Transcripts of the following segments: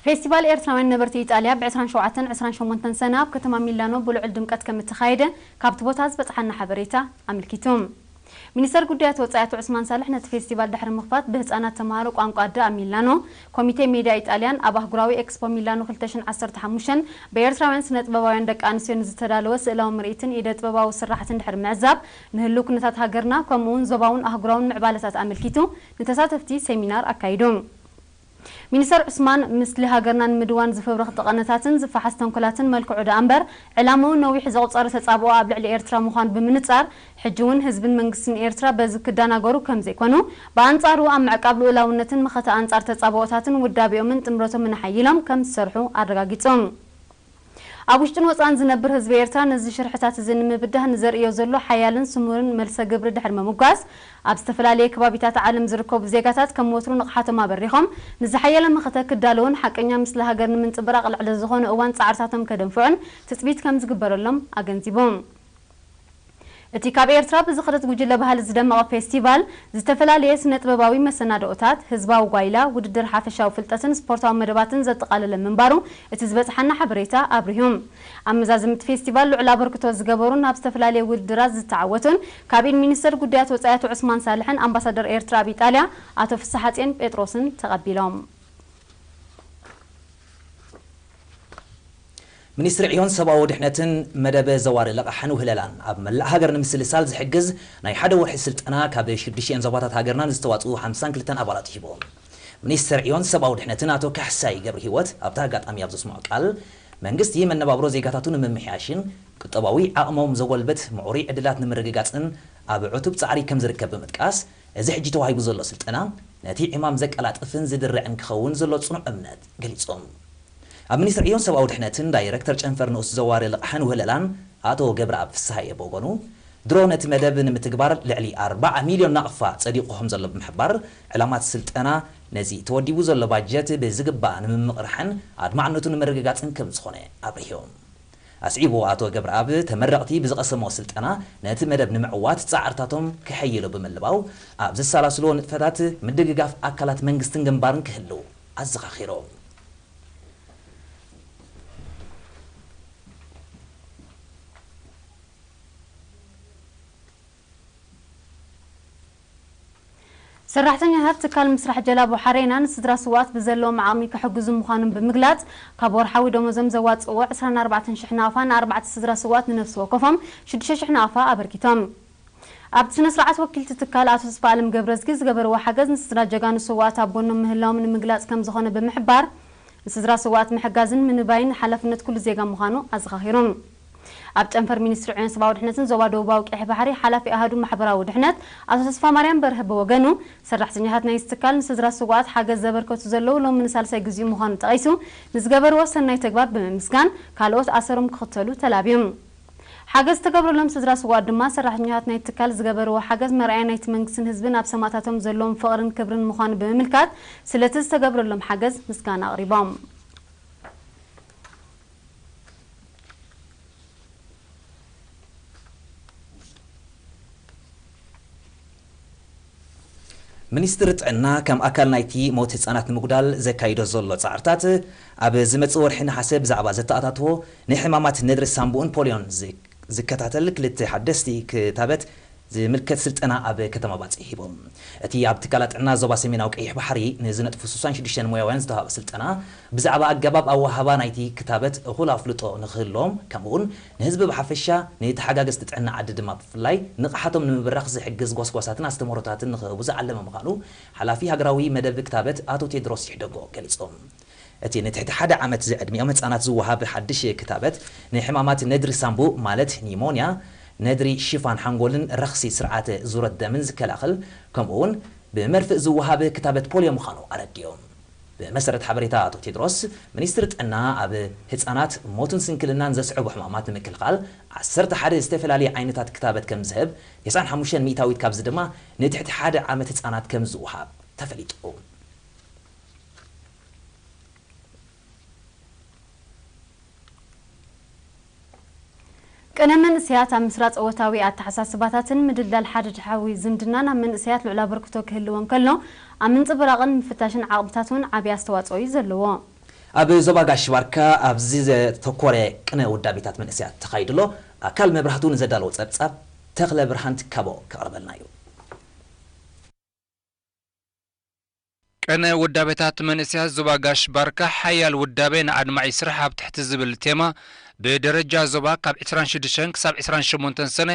ፌስቲቫል ኤርትራውያን ነበርቲ ኢጣልያ ብ ዕስራን ሸውዓተን ዕስራን ሸሞንተን ሰነ ኣብ ከተማ ሚላኖ ብልዑል ድምቀት ከም እተኻየደ ካብቲ ቦታ ዝበጽሓና ሓበሬታ ኣመልኪቱ። ሚኒስተር ጉዳያት ወጻኢ ኣቶ ዑስማን ሳልሕ ነቲ ፌስቲቫል ድሕሪ ምኽፋት ብህጻናት ተማሃሮ ቋንቋ ኣደ ኣብ ሚላኖ፣ ኮሚቴ ሜድያ ኢጣልያን ኣብ ኣህጉራዊ ኤክስፖ ሚላኖ ክልተ ሽሕን ዓሰርተ ሓሙሽተን ብኤርትራውያን ስነ ጥበባውያን ደቂ ኣንስትዮ ንዝተዳለወ ስእላዊ ምርኢትን ኢደ ጥበባዊ ስራሕትን ድሕሪ ምዕዛብ ንህልው ኩነታት ሃገርና ከምኡ እውን ዞባውን ኣህጉራውን ምዕባለታት ኣመልኪቱ ንተሳተፍቲ ሴሚናር ኣካይዱ። ሚኒስተር ዑስማን ምስሊ ሃገርና ንምድዋን ዝፍብረኽ ጠቐነታትን ዝፈሓስ ተንኮላትን መልክዑ ደኣ እምበር ዕላምኡ ነዊሕ ዘቑጸረ ተጻብኦ ኣብ ልዕሊ ኤርትራ ምዃኑ ብምንጻር ሕጂ እውን ህዝብን መንግስትን ኤርትራ በዚ ክዳናገሩ ከም ዘይኮኑ ብኣንጻሩ ኣብ ምዕቃብ ልኡላውነትን መኸተ ኣንጻር ተጻብኦታትን ውዳቤኦምን ጥምረቶምን ኣሓይሎም ከም ዝሰርሑ ኣረጋጊጹ። ኣብ ውሽጥን ወጻን ዝነብር ህዝቢ ኤርትራ ነዚ ሽርሕታት እዚ ንምብዳህ ንዘርእዮ ዘሎ ሓያልን ስሙርን መልሰ ግብሪ ድሕሪ ምምጓስ ኣብ ዝተፈላለየ ከባቢታት ዓለም ዝርከቡ ዜጋታት ከም ወትሩ ንቕሓቶም ኣበሪኾም ንዝሓየለ መኸተ ክዳለውን ሓቀኛ ምስሊ ሃገር ንምንጽብራቕ ልዕሊ ዝኾነ እዋን ጻዕርታቶም ከደንፍዑን ትጽቢት ከም ዝግበረሎም ኣገንዚቦም። እቲ ካብ ኤርትራ ብዝኸደት ጉጅለ ባህሊ ዝደመቐ ፌስቲቫል ዝተፈላለየ ስነ ጥበባዊ መሰናድኦታት፣ ህዝባዊ ጓይላ፣ ውድድር ሓፈሻዊ ፍልጠትን ስፖርታዊ መደባትን ዘጠቓለለ ምንባሩ እቲ ዝበጽሓና ሓበሬታ ኣብሪሁ። ኣብ መዛዘምቲ ፌስቲቫል ልዑል ኣበርክቶ ዝገበሩን ኣብ ዝተፈላለየ ውድድራት ዝተዓወቱን ካብ ኢድ ሚኒስተር ጉዳያት ወጻኢ ኣቶ ዑስማን ሳልሕን ኣምባሳደር ኤርትራ ኣብ ኢጣልያ ኣቶ ፍስሓጽዮን ጴጥሮስን ተቐቢሎም። ሚኒስትሪ ዕዮን ሰብኣዊ ድሕነትን መደብ ዘዋሪ ልቓሕን ውህለላን ኣብ መላእ ሃገር ንምስልሳል ዝሕግዝ ናይ ሓደ ወርሒ ስልጠና ካብ ሽዱሽቲኤን ዞባታት ሃገርና ንዝተዋፅኡ ሓምሳን ክልተን ኣባላቱ ሂቡ። ሚኒስትር ዕዮን ሰብኣዊ ድሕነትን ኣቶ ካሕሳይ ገብረሂወት ኣብቲ ኣጋጣሚ ኣብ ዘስምዖ ቃል፣ መንግስቲ መነባብሮ ዜጋታቱ ንምምሕያሽን ቁጠባዊ ዓቕሞም ዘጎልብት ምዕሩይ ዕድላት ንምርግጋፅን ኣብ ዕቱብ ፃዕሪ ከም ዝርከብ ብምጥቃስ፣ እዚ ሕጂ ተዋሂቡ ዘሎ ስልጠና ነቲ ዕማም ዘቀላጥፍን ዝድርዕን ክኸውን ዘሎ ፅኑዕ እምነት ገሊፆም። ኣብ ሚኒስትሪ ዕዮን ሰብኣዊ ድሕነትን ዳይረክተር ጨንፈር ንኡስ ዘዋሪ ልቕሓን ውህለላን ኣቶ ገብረኣብ ፍስሃየ ብወገኑ፣ ድሮ ነቲ መደብ ንምትግባር ልዕሊ ኣርባዓ ሚልዮን ናቕፋ ጸዲቑ ከም ዘሎ ብምሕባር፣ ዕላማ እቲ ስልጠና ነዚ ተወዲቡ ዘሎ ባጀት ብዝግባእ ንምምቕራሕን ኣድማዕነቱ ንምርግጋጽን ከም ዝኾነ ኣብሪሁ። ኣስዒቡ ኣቶ ገብረኣብ፣ ተመረቕቲ ብዝቐሰምዎ ስልጠና ነቲ መደብ ንምዕዋት ጻዕርታቶም ከሐይሉ ብምልባው፣ ኣብ ዘሰላስልዎ ንጥፈታት ምድግጋፍ ኣካላት መንግስትን ግንባርን ክህልው ኣዘኻኺሩ። ሰራሕተኛታት ትካል ምስራሕ ጀላቡ ሓሬና ንስድራ ስውኣት ብዘለዎም ዓቕሚ ክሕግዙ ምዃኖም ብምግላጽ፣ ካብ ወርሓዊ ደሞዞም ዘዋጽእዎ ዕስራን ኣርባዕተን ሽሕ ናቕፋ ንኣርባዕተ ስድራ ስውኣት ንነፍሲ ወከፎም ሽዱሽተ ሽሕ ናቕፋ ኣበርኪቶም። ኣብቲ ስነ ስርዓት ወኪልቲ ትካል ኣቶ ተስፋኣለም ገብረዝጊ ዝገበርዎ ሓገዝ ንስድራ ጀጋኑ ስውኣት ኣብ ጎኖም ምህላዎም ንምግላጽ ከም ዝኾነ ብምሕባር፣ ንስድራ ስውኣት ምሕጋዝን ምንባይን ሓላፍነት ኩሉ ዜጋ ምዃኑ ኣዘኻኺሩ። ኣብ ጨንፈር ሚኒስትሪ ዕዮን ሰብኣዊ ድሕነትን ዞባ ደቡባዊ ቀይሕ ባሕሪ ሓላፊ ኣሃዱ ማሕበራዊ ድሕነት ኣቶ ተስፋማርያም በርሀ ብወገኑ፣ ሰራሕተኛታት ናይዚ ትካል ንስድራ ስውኣት ሓገዝ ዘበርከቱ ዘለዉ ሎሚ ንሳልሳይ ግዚኡ ምዃኑ ጠቒሱ፣ ንዝገበርዎ ሰናይ ተግባር ብምምስጋን ካልኦት ኣሰሮም ክኽተሉ ተላብዩ። ሓገዝ ዝተገብረሎም ስድራ ስውኣት ድማ ሰራሕተኛታት ናይቲ ትካል ዝገበርዎ ሓገዝ መርኣያ ናይቲ መንግስትን ህዝብን ኣብ ሰማእታቶም ዘለዎም ፍቕርን ክብርን ምዃኑ ብምምልካት፣ ስለቲ ዝተገብረሎም ሓገዝ ምስጋና ኣቕሪቦም። ሚኒስትሪ ጥዕና ከም ኣካል ናይቲ ሞት ህጻናት ንምጉዳል ዘካይዶ ዘሎ ጻዕርታት፣ ኣብ ዝመጽእ ወርሒ ነሓሰ ብዛዕባ ዘተኣታትዎ ንሕማማት ነድሪ ሳምቡእን ፖልዮን ዝ-፣ ዝከታተል ክልተ ሓደስቲ ክታበት ዝምልከት ስልጠና ኣብ ከተማ ባጽዕ ሂቦም። እቲ ኣብ ትካላት ጥዕና ዞባ ሰሜናዊ ቀይሕ ባሕሪ ንዝነጥፉ ስሳን ሽዱሽተን ሞያውያን ዝተዋህበ ስልጠና፣ ብዛዕባ ኣገባብ ኣወሃህባ ናይቲ ክታበት እኹል ኣፍልጦ ንኽህልዎም፣ ከምኡውን ንህዝቢ ብሓፈሻ፣ ንተሓጋገዝቲ ጥዕና ዓዲ ድማ ብፍላይ ንቕሓቶም ንምብራኽ ዝሕግዝ ጎስጓሳትን ኣስተምህሮታትን ንኽህቡ ዝዓለመ ምዃኑ ሓላፊ ሃገራዊ መደብ ክታበት ኣቶ ቴድሮስ ይሕደጎ ገሊጾም። እቲ ንትሕቲ ሓደ ዓመት ዝዕድሚኦም ህጻናት ዝወሃብ ሓድሽ ክታበት፣ ንሕማማት ነድሪ ሳምቡእ ማለት ኒሞንያ፣ ነድሪ ሽፋን ሓንጎልን ረኽሲ ስርዓተ ዙረት ደምን ዝከላኸል፣ ከምኡውን ብመርፍእ ዝወሃብ ክታበት ፖልዮ ምዃኑ ኣረዲኦም። ብመሰረት ሓበሬታ ኣቶ ቴድሮስ፣ ሚኒስትሪ ጥዕና ኣብ ህጻናት ሞትን ስንክልናን ዘስዕቡ ሕማማት ንምክልኻል ዓሰርተ ሓደ ዝተፈላለዩ ዓይነታት ክታበት ከም ዝህብ፣ ተስዓን ሓሙሽተን ሚእታዊት ካብዚ ድማ ንትሕቲ ሓደ ዓመት ህጻናት ከም ዝወሃብ ተፈሊጡ። ቅነ መንእሰያት ኣብ ምስራጽ እወታዊ ኣተሓሳስባታትን ምድልዳል ሓድሕዳዊ ዝምድናን ኣብ መንእሰያት ልዑል ኣበርክቶ ክህልዎ እንከሎ፣ ኣብ ምንጽብራቕን ምፍታሽን ዓቕብታት እውን ዓቢ ኣስተዋጽኦ እዩ ዘለዎ። ኣብ ዞባ ጋሽ ባርካ ኣብዚ ዘተኮረ ቅነ ውዳቤታት መንእሰያት ተኻይዱ ኣሎ። ኣካል መብራህቱ ንዘዳለዎ ጸብጻብ ተኽለ ብርሃን ትካቦ ከቕርበልና እዩ። ቅነ ውዳቤታት መንእሰያት ዞባ ጋሽ ባርካ ሓያል ውዳቤ ንኣድማዒ ስራሕ ኣብ ትሕቲ ዝብል ቴማ ብደረጃ ዞባ ካብ ዕስራን ሽዱሽተን ክሳብ ዕስራን ሸሞንተን ሰነ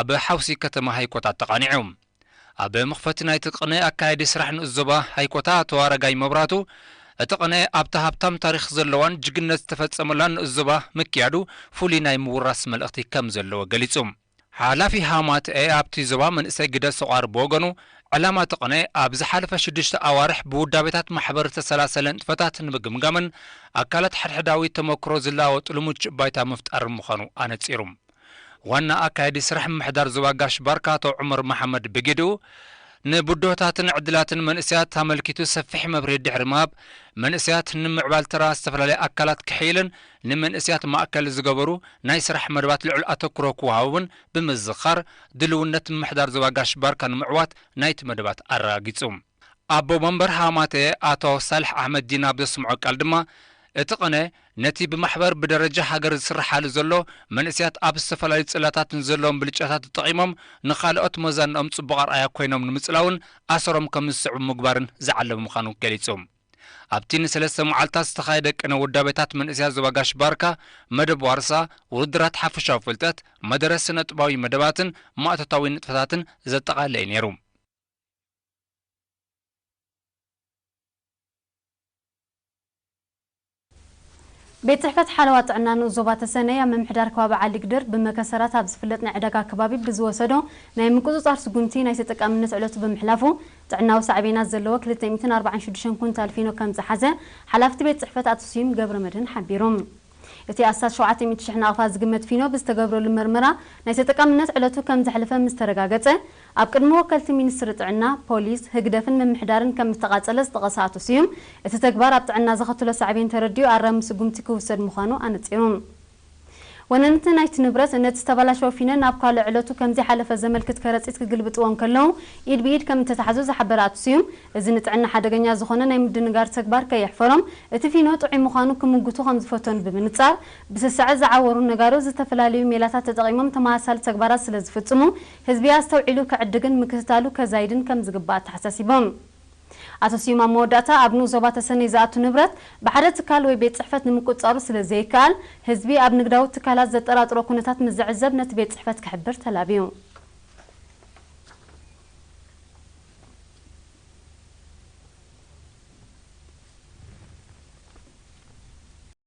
ኣብ ሓውሲ ከተማ ሃይኮታ ተቓኒዑ። ኣብ መኽፈቲ ናይቲ ቅነ ኣካያዲ ስራሕ ንኡስ ዞባ ሃይኮታ ኣቶ ኣረጋይ መብራቱ፣ እቲ ቅነ ኣብታ ሃብታም ታሪኽ ዘለዋን ጅግነት ዝተፈጸመላን ንኡስ ዞባ ምክያዱ ፍሉይ ናይ ምውራስ መልእኽቲ ከም ዘለዎ ገሊጹ። ሓላፊ ሃማትኤ ኣብቲ ዞባ መንእሰይ ግደ ሰቋር ብወገኑ፣ ዕላማ እቲ ቅነ ኣብ ዝሓለፈ ሽዱሽተ ኣዋርሕ ብውዳቤታት ማሕበር ዝተሰላሰለ ንጥፈታት ንምግምጋምን ኣካላት ሓድሕዳዊ ተመክሮ ዝለዋወጥሉ ምቹእ ባይታ ምፍጣር ምዃኑ ኣነጺሩ። ዋና ኣካያዲ ስራሕ ምምሕዳር ዞባ ጋሽ ባርካ ኣቶ ዑመር መሓመድ ብግድኡ፣ ንብድሆታትን ዕድላትን መንእሰያት ኣመልኪቱ ሰፊሕ መብርሂ ድሕሪ ምሃብ፣ መንእሰያት ንምዕባል ተራ ዝተፈላለዩ ኣካላት ክሕይልን ንመንእሰያት ማእከል ዝገበሩ ናይ ስራሕ መደባት ልዑል ኣተኩሮ ክወሃቦምን ብምዝኻር፣ ድልውነት ምምሕዳር ዞባ ጋሽ ባርካ ንምዕዋት ናይቲ መደባት ኣረጋጊጹ። ኣቦ መንበር ሃማተ ኣቶ ሳልሕ ኣሕመድ ዲን ኣብ ዘስምዖ ቃል ድማ፣ እቲ ቅነ ነቲ ብማሕበር ብደረጃ ሃገር ዝስርሓሉ ዘሎ መንእሰያት ኣብ ዝተፈላለዩ ጽላታት ንዘለዎም ብልጫታት ተጠቒሞም ንኻልኦት መዛንኦም ጽቡቕ ኣርኣያ ኮይኖም ንምጽላውን ኣሰሮም ከም ዝስዕቡ ምግባርን ዝዓለመ ምዃኑ ገሊጹ። ኣብቲ ንሰለስተ መዓልታት ዝተኻየደ ቅነ ውዳቤታት መንእሰያት ዞባ ጋሽ ባርካ መደብ ዋርሳ፣ ውድድራት ሓፈሻዊ ፍልጠት፣ መደረ ስነ ጥበባዊ መደባትን ማእቶታዊ ንጥፈታትን ዘጠቓለለ እዩ ነይሩ። ቤት ጽሕፈት ሓለዋ ጥዕና ንኡስ ዞባ ተሰነይ ኣብ ምምሕዳር ከባቢ ዓሊግድር ብመከሰራት ኣብ ዝፍለጥ ናይ ዕዳጋ ከባቢ ብዝወሰዶ ናይ ምቁጽጻር ስጉምቲ ናይ ተጠቃምነት ዕለቱ ብምሕላፉ ጥዕናዊ ሳዕቤናት ዘለዎ ክልተ ሚእትን ኣርባዓን ሽዱሽተን ኩንታል ፊኖ ከም ዝሓዘ ሓላፍቲ ቤት ጽሕፈት ኣቶ ስዩም ገብረመድህን ሓቢሩ። እቲ ኣስታት ሸውዓተ ሚእቲ ሽሕ ናቕፋ ዝግመት ፊኖ ብዝተገብረሉ መርመራ ናይ ተጠቃምነት ዕለቱ ከም ዘሕለፈ ምስ ተረጋገጸ፣ ኣብ ቅድሚ ወከልቲ ሚኒስትሪ ጥዕና፣ ፖሊስ፣ ህግደፍን ምምሕዳርን ከም ዝተቓጸለ ዝጠቐሰ ኣቶ ስዩም፣ እቲ ተግባር ኣብ ጥዕና ዘኸትሎ ሳዕቤን ተረዲኡ ኣራሚ ስጉምቲ ክውሰድ ምዃኑ ኣነጺሩ። ወነንቲ ናይቲ ንብረት ነቲ ዝተበላሸወ ፊኖ ናብ ካልእ ዕለቱ ከም ዘይሓለፈ ዘመልክት ከረጺት ክግልብጥዎ እንከለዉ ኢድ ብኢድ ከም እተታሕዙ ዝሓበረ ኣቶ ስዩም፣ እዚ ንጥዕና ሓደገኛ ዝኾነ ናይ ምድንጋር ተግባር ከየሕፈሮም፣ እቲ ፊኖ ጥዑይ ምዃኑ ክምጉቱ ከም ዝፈተኑ ብምንጻር፣ ብስስዐ ዝዓወሩ ነጋዶ ዝተፈላለዩ ሜላታት ተጠቒሞም ተመሳሳሊ ተግባራት ስለ ዝፍጽሙ፣ ህዝቢ ኣስተውዒሉ ክዕድግን ምክትታሉ ከዛይድን ከም ዝግባእ ኣተሓሳሲቦም። ኣቶ ስዩም ኣብ መወዳእታ፣ ኣብ ንኡስ ዞባ ተሰነይ ዝኣቱ ንብረት ብሓደ ትካል ወይ ቤት ጽሕፈት ንምቁጽጻሩ ስለ ዘይከኣል፣ ህዝቢ ኣብ ንግዳዊ ትካላት ዘጠራጥሮ ኩነታት ምስ ዝዕዘብ ነቲ ቤት ጽሕፈት ክሕብር ተላብዩ።